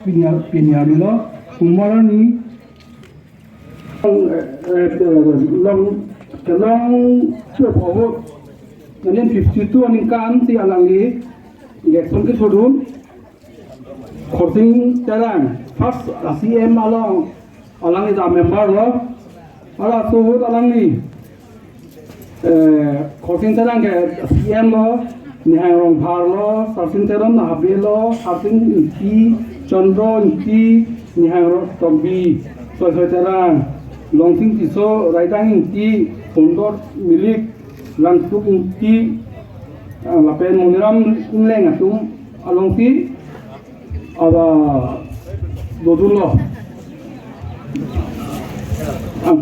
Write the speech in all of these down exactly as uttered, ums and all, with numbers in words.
Pini ar-, pini arni lo, Kumar arni, eh, eh, long, long, nineteen fifty-two aningkan si alangli election kethurdun, Khorsing Terang, first C M along, alangli ta member lo, halaso ahut alangli, eh, Khorsing Terang ke C M lo, Nihang Rongphar lo, Sarsing Teron Habe lo, Sarsing Ingti, Chandra Ingti, Nihang Ro-, Tokbi, Soisoi Terang, Longsing Tisso, Raidang Ingti, Pondor Milik, Langtuk Ingti, ah, lapen Moniram Ingleng atum alongsi, aba dodunlo. Ang,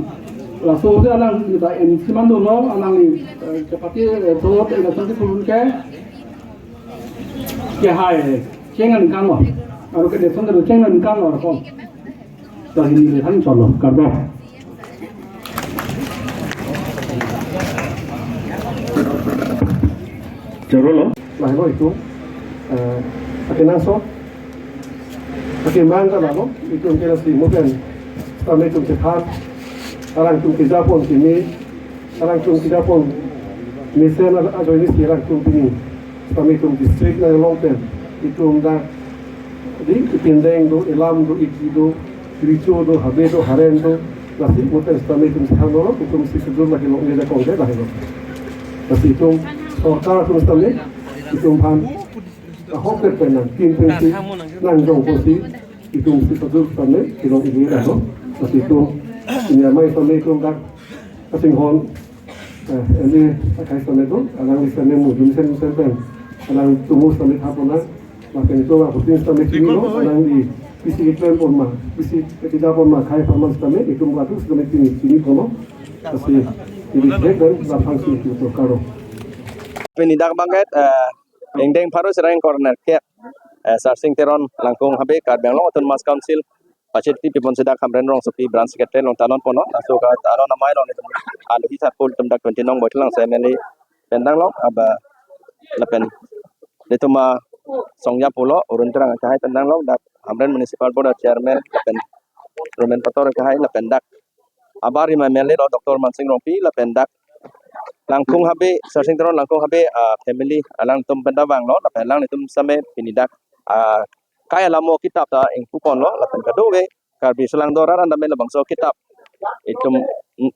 laso ahut alang kita M C mandunlo, alangli, eh, chepate, eh, thot, eh, election kethurdun ke, kehai, cheng aningkan lo. Aru ke election ke cheng aningkan lo, kom. Tar hini le than cholo, kardom. Choro lo. Lahelo itum, eh, akenangsot, akemang ta lahelo, itum ke lasi mo pen, tame itum chethan, alangtum kejapon kimi, alangtum kejapon mesen ajoine si alangtum pini, tame itum district nanglong pen, itum dak, di, Ipindeng do, Elam do, Igi do, Richo do, Habe do, Haren do, lasi mo pen tame itum chethan do, itum si sejur lagi long ngeja kong ke lahelo. Lasi itum sorkar atum tame, itum aphan ahok pen pen nangkim pensi, nangjong pusi, itum si sejur tame, kelong ili dah lo. Lasi itum, ini amai tame itum dak, kasinghon, eh, ini akai tame itum, alangli tame mu, jumsen sen pen, alangtum tame thapona, lapen itum aputin tame kini lo, alangli, pisi keklempon ma, pisi kejapon ma, khai paman tame, itum latus tame kini, kini kono, lasi, ini dek dan lapang si itum karo. Pini dak bangket, eh, Ingdeng pharo sirang corner ke, eh, Sarsing Teron Langkung Habe Karbi Anglong Autonomous Council pacheti pipon si dak Hamren Rongsopi Branch Secretary along ta non ponlo, laso ka ta non amei along itum alohi thar pul itum dak twenty nong Boithelang C M L A pen dang lo, aba lapen itum asongja pulo, Arun Terang akehai pen dang lo, dak Hamren Municipal Board Chairman, lapen Roman Pator akehai, lapen dak abar rima M L A lo Doctor Mansing Rongpi, lapen dak Langkung Habe, Sarsing Teron Langkung Habe, ah, family alangtum pen ta vanglo, lapen alanglitum same pini dak, ah, kai alamo kitap ta ingpu ponlo, lapen kadokave Karbi Sholangdo rat an tame labangso kitap itum, mm,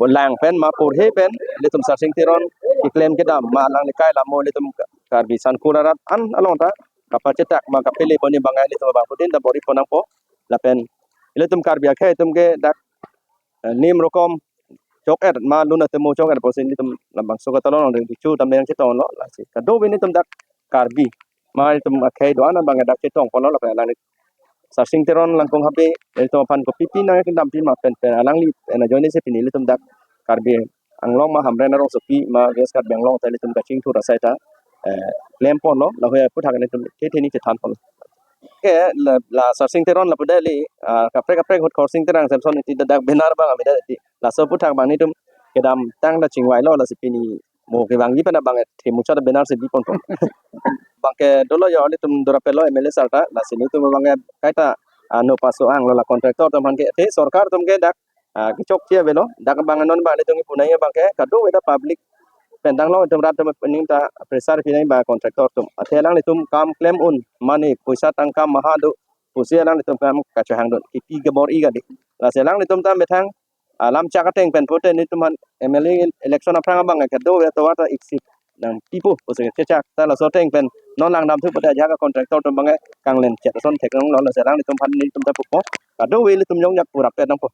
lang pen ma purhe pen, ilitum Sarsing Teron keklem kedam ma alangli kai alamo ilitum Karbi Sangkur arat an along ta kapachetak ma kapele pon abang ilitum abang pudin ta bor-i pon nangpo, lapen ilitum Karbi akhei atum ke dak, eh, nim rokom chok-et ma lun atemu chok-et pusi ilitum labangso katalon ri bichu tam yang chetonglo, lasi kadokave ilitum dak Karbi ma ilitum akhei do-an abang dak chetong ponlo, lapen alangli Sarsing Teron Langkung Habe ilitum aphan kopi pi nangkedampi ma pen pen alangli pen ajoine si pini ilitum dak Karbi Anglong ma Hamren Rongsopi ma West Karbi Anglong ta ilitum kachingthur asai ta, eh, klem ponlo, lahei aphuthak ilitum the the ni chethan ponlo. Ke la, la Sarsing Teron lapu dali, ah, kaprek kaprek ahut Khorsing Terang Samson Ingti dak banner abang amida ti. Laso aphuthak abang nelitum kedamtang ta chingvailo, lasi pini mo kevangji pen abang the muchot banner si bi ponpo. Abang ke dolo yo, nelitum dora pelo M L A sir ta, lasi nelitum abang ke kaita, ah, no paso ang lo la contractor atum aphan ke, the sorkar atum ke dak, ah, kechokche avelo, dak abang non abang nelitum kipu nangji abang ke, kadokave ta public pen dang lo, itum rat atum pen ta pressure pi nangji ba contractor atum. Athe alanglitum kam klem un, mane poisa tangka maha do, pusi alanglitum kam kachehangdun, kipi kebor-i kali. Lasi alanglitum ta methang, ah, lamchak ateng pen pute nelitum aphan M L A election aphrang abang ke kadokave atovar ta exit nangpipo pusi kechak ta, laso ateng pen non langdamthu pute ajahak a contractor atum abang ke kanglen chet ason theklonglo, lasi alanglitum aphan nelitum ta pupo. Kadokave ilitum yong jak pura pet nangpo.